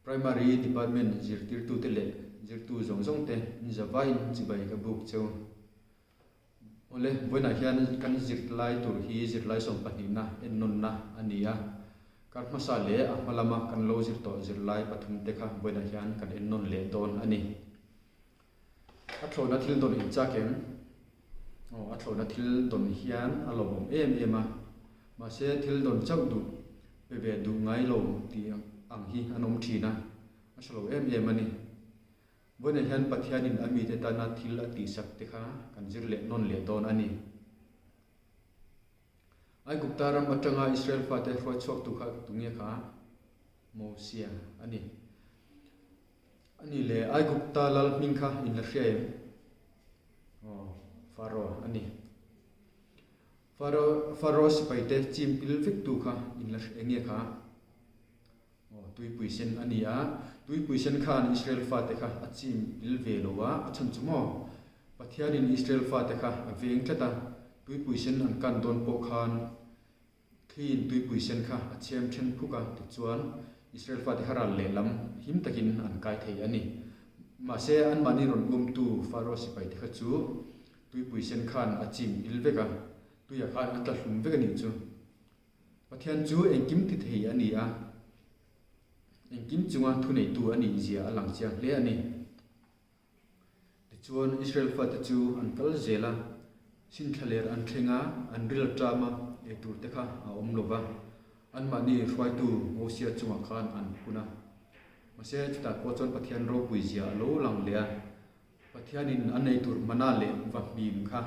Primary Department zirtirtute leh zirtu zawng zawng te in zavaiin chibai ka buk cheu. Awle, vawiinah hian kan zirlai tur hi zirlai sawmpahnihna ennawnna a ni a. Kar hmasa leh a hma lama kan lo zir tawh zirlai pathum te kha vawiinah hian kan ennawn leh dawn a ni. A thlawhna thil dawn in chak em? Aw, a thlawhna thil dawn hian a lawmawm em em a. Mahse, thil dawn chauh duh pe ve duh ngai lo tih ang hi an awm thin a, a hre lo em em a ni. Vawiinah hian Pathianin a mite tana thil a tihsak te kha kan zir leh nawn leh dawn a ni. Aigupta ram atanga Israel fate hruai chhuaktu kha tunge kha? Mosia a ni. A ni le, Aigupta lal hming kha in la hria em? Aw, Faro a ni. Faro, Faro sipaite chim pil vek tu kha in la hria enge kha? Aw, tuipui sen a ni a. Tuipui sen khan Israel fate kha a chim pil ve lo a, a chhan chu maw? Pathianin Israel fate kha a veng tlat a, tuipui sen an kan dawn pawh khan Thliin tuipui sen kha a chhem then phuk a, tichuan Israel fate kha ral lehlam him takin an kai thei a ni. Mahse, anmahni rawn umtu Pharaoh sipaite kha chu tuipui sen khan a chim il vek a, tuiah khan a tla hlum vek a nih chu. Pathian chu engkim ti thei a ni a, engkim chunga thuneitu a nih zia a lang chiang hle a ni. Tichuan, Israel fate chu an kal zel a, Sinthla ler an thleng a, an ril ṭam a, ei tur te kha a awm lo va, anmahni hruaitu Mosia chungah khan an phun a. Mahse, chutah pawh chuan Pathian ropui zia a lo lang leh a, Pathianin an ei tur mana leh va hmim kha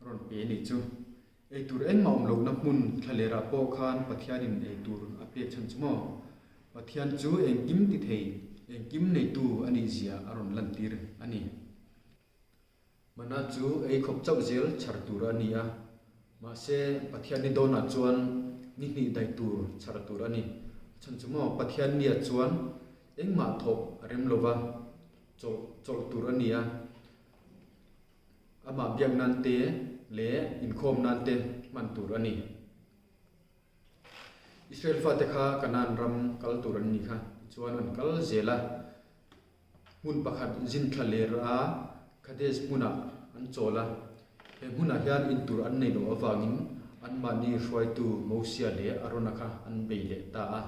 a rawn pe a nih chu. Ei tur engmah awm lohna hmun thlalerah pawh khan Pathianin ei tur a pek chhan chu maw? Pathian chu engkim ti thei, engkim neitu a nih zia a rawn lantir a ni. Mana chu ei khawp chauh zel chhar tur a ni a, mahse Pathian ni dawnah chuan ni hnih daih tur chhar tur a ni. A chhan chu maw? Pathian nia chuan engmah thawh a rem lova, chawlh chawlh tur a ni a. Amah biak nan te leh inkhawm nan te hman tur a ni. Israel fate kha Kanaan ram kal tur an ni kha. Tichuan an kal zel a, hmun pakhat zinthla ler a Kadesh hmunah an chawl a. He hmunah hian intur an nei loh avangin anmahni hruaitu Mosia leh Arona kha an bei leh ta a.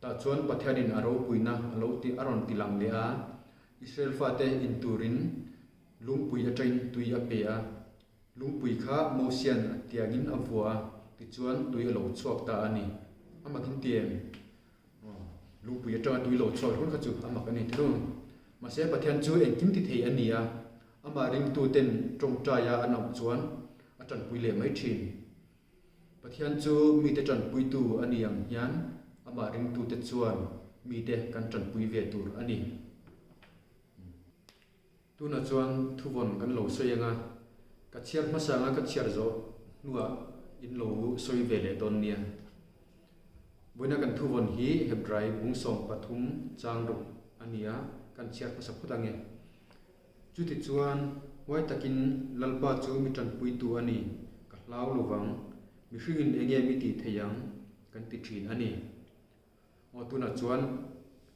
Tah chuan Pathianin a ropuina a lo ti a rawn ti lang leh a, Israel fate inturin Lungpui atangin tui a pe a, lungpui kha Mosia'n a tiangin a vua a, tichuan tui a lo chhuak ta a ni. A mak in ti em? Aw, lungpui atanga tui lo chhuak run kha chu a mak a ni thung. Mahse Pathian chu engkim ti thei a ni a, amah ringtuten tawngtaia an auh chuan a tanpui leh mai thin. Pathian chu mite tanpuitu a ni ang hian amah ringtute chuan mite kan tanpui ve tur a ni. Tunah chuan thuvawn kan lo sawi ang a, ka chhiar hmasa anga ka chhiar zawh hnuah in lo sawi ve leh dawn nia. Vawiina kan thuvawn hi Hebrai bung 13 chang ruk a ni a, kan chhiar hmasa phawt ang e. Chutichuan, huai takin Lalpa chu mi tanpuitu a ni, ka hlau lovang, mihringin enge mi tih thei ang kan ti thin a ni. Aw tunah chuan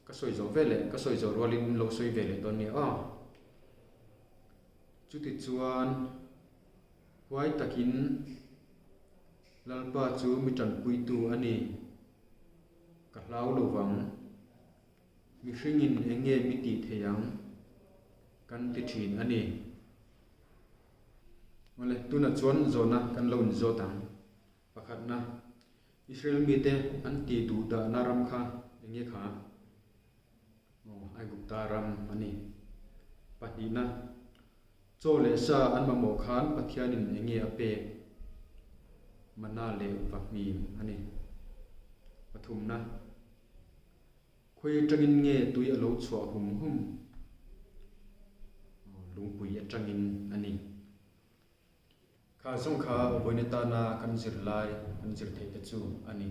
ka sawi zawh ve leh ka sawi zawh rualin min lo sawi ve leh dawn nia aw. Chuti chuan huai takin Lalpa chu mi tanpuitu a ni, ka hlau lo vang. Mihringin eng nge mi tih thei ang kan ti thin a ni. Awle tunah chuan zawhna kan lo inzawt ang. Pakhatna, Israel mite an tih duh dahna ram kha eng nge kha? Aw, Aigupta ram a ni. Pahnihna, Chaw leh sa an mamawh khan Pathianin eng nge a pek? Mana leh vahmim a ni. Pathumna, Khawi atangin nge tui a lo chhuah hum hum? Aw, lungpui atangin a ni. Kha zawng kha vawiin atana kan zirlai kan zir theih te chu a ni.